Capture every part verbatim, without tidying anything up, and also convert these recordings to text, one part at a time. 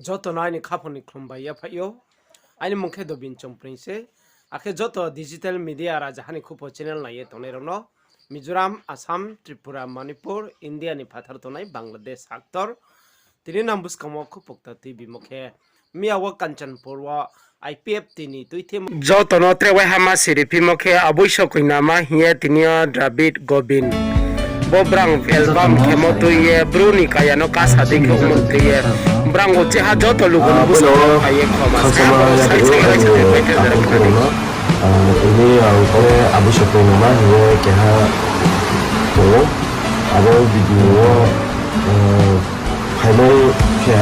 Joto no aini khaphang ni khlum bai yaphaih ou. Aini mung khe Dobin Chongpring se. Akhe joto digital media rajaha ni khupo channel nai ye tongnai rao no, Mizoram, Assam, Tripura, Manipur, India ni phathar tongnai Bangladesh haktor. Tini nang buskang wo khupokta tuibimo khe, miya wo Kanchanpur wo I P F T ni tuithemo joto no tre waiha ma siri phimo khe, aboi sokoi nama hing ye tini yo Dravid Gobin. Bo brang album khemo tui ye, Bru ni kaya no kasa dei khe ongmo tui ye, brang wo cheha joto lugu no buskang wo phai ye khoma sa, khakchangma sai yaphai sai ou, sai aini sai. Ini ang khe aboi sokoi nama hing ye keha tong ou. Abo video wo, phaimai khe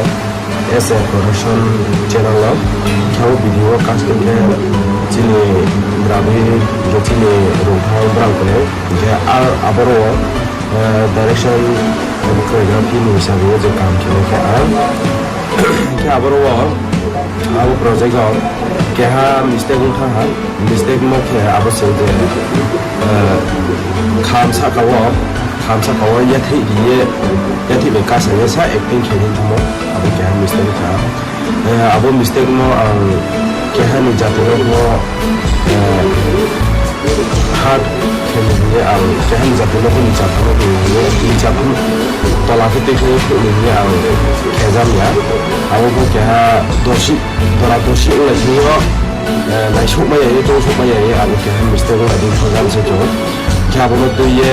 S A Production channel o, khe abo video wo casting khe chini Dravid, hing khe chini Rungthang brang tongnai. Hing khe a-, aboro wo, direction and choreography ni hisabe wo je kam khe khe ang. Khe aboro wo, abo project o keha mistake ong thanng ha, mistake mo khe abo se je, kham sahka wo, kham sahka wo yathih ri ye, yathih bai kasa ye sa acting khe ni thanngmo, abo keha mistake kha. Abo mistake no ang keha ni jati no pho, hard khe ni hing ye ang keha ni jati no pho ni jati no hing ye, ni jati tola khe tui khe ni hing ye ang khejam ya. Abo pho keha dosi, dora dosi onglai thing yo, naisouhmai ya ye, choungsouhmai ya ye, abo keha mistake onglai di khejam se chung. Khe abo no tui ye,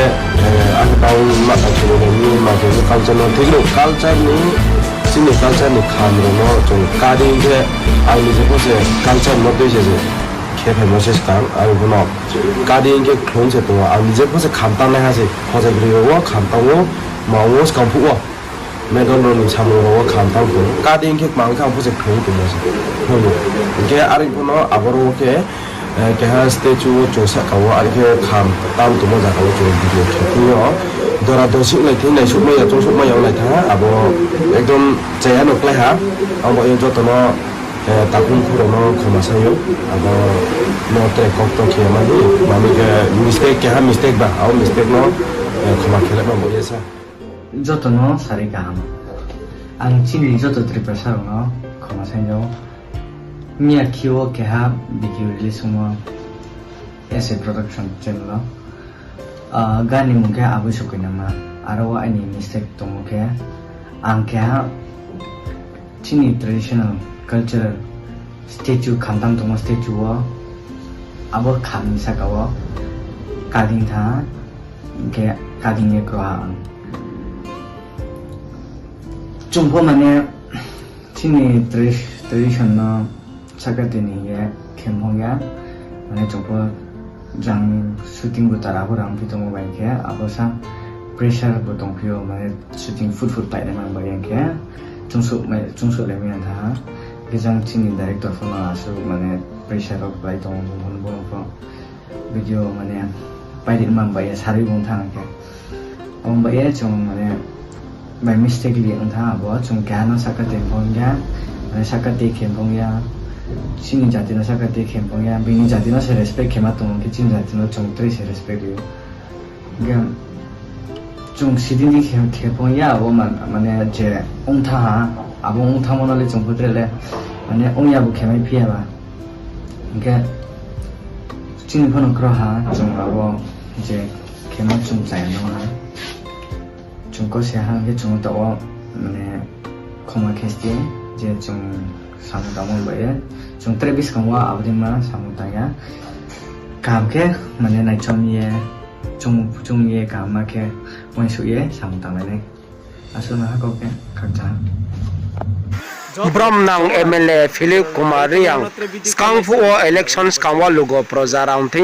ang tang ma tang khe ni nai ni, ma khe ni culture no, thik no culture ni, chini culture ni kham rao no chung kadi khe, ang nije pho se culture no tui se je khe phaimo se skang, ang pho no kadi khe khlung se tong ou, ang nije pho se kham tangnaiha se, hojagri rao wo kham tang ou, ma ong ou skang phuh wo. Medal rao ni samung rao wo kham tang tong ou. Kadi khe kmang khe ang pho se khlung tongmo se. Hing khe are pho no aboro wo khe, keha statue wo chung sahka wo are khe kham tang tongmo zaga wo chung video khe thing yo. Dora dosi onglai thing, naisouhmai ya, choungsouhmai ya onglai thanng ha, abo ekdom chaya no klái ha. Ang bo ye joto no, takhu mkhu rao no khoma sai ou. Abo no tre kokto khe ma di, mami khe mistake, keha mistake ba, abo mistake no khoma khe le ma bo ye sa. Joto no sari kaham. Ang chini joto Tiprasa rao no khoma sai ou. Miya khe wo keha video release ongmo S A Production channel o. Gani mung khe Aboi Sokoi Nama. Aro wo aini mistake tongmo khe, ang keha chini traditional cultural statue khamtang tongmo statue wo abo kham ni saka wo kading tha, hing khe kading ye kro ha ang. Chung pho mane chini tra-, tradition no saka tini hing ye khem phong ya, mane chung pho jang shooting bo tara pho rang phi tongmo bai khe abo sa pressure bo tongphi ou, mane shooting phut phut painai man bai ya khe chungsouh mai, chungsouh le mai ya tha ha. Khe jang chini director pho no asuh mane pressure rao bai tong ou, bung pho video mane pairi man bai ya sarui bung thanng khe. Ong bai ye chung mane by mistake li ong tha abo, chung keha no saka te phong ya, mane saka te khem phong ya, chini jati no saka te khem phong ya, bini jati no se respect khe ma tong ou, khe chini jati no chung tre se respect ri ou. Hing khe chung sidin di khe, khe phong ya abo man-, mane je ong tha ha, abo ong thanngmo no le chung pho tre le, mane ong ya bo khe mai phi ya ba. Hing khe chini pho no kro ha, chung abo je khemo chung chaya no ha. Chung ko se ha hing khe chung taoh wo, mane, khoma khe sti, je chung samung tangmo bai ye. Chung tre buskang wo abo dei ma samung tang ya. Kaham khe, mane, naichom ye, chung, chung ye kaham ma khe, uaingsouh ye samung tanglai nai. Asuh no ha kau khe khakchang. Bromnang M L A Philip Kumar Reang skang phuh wo election skang wo lugo proja rao thing yo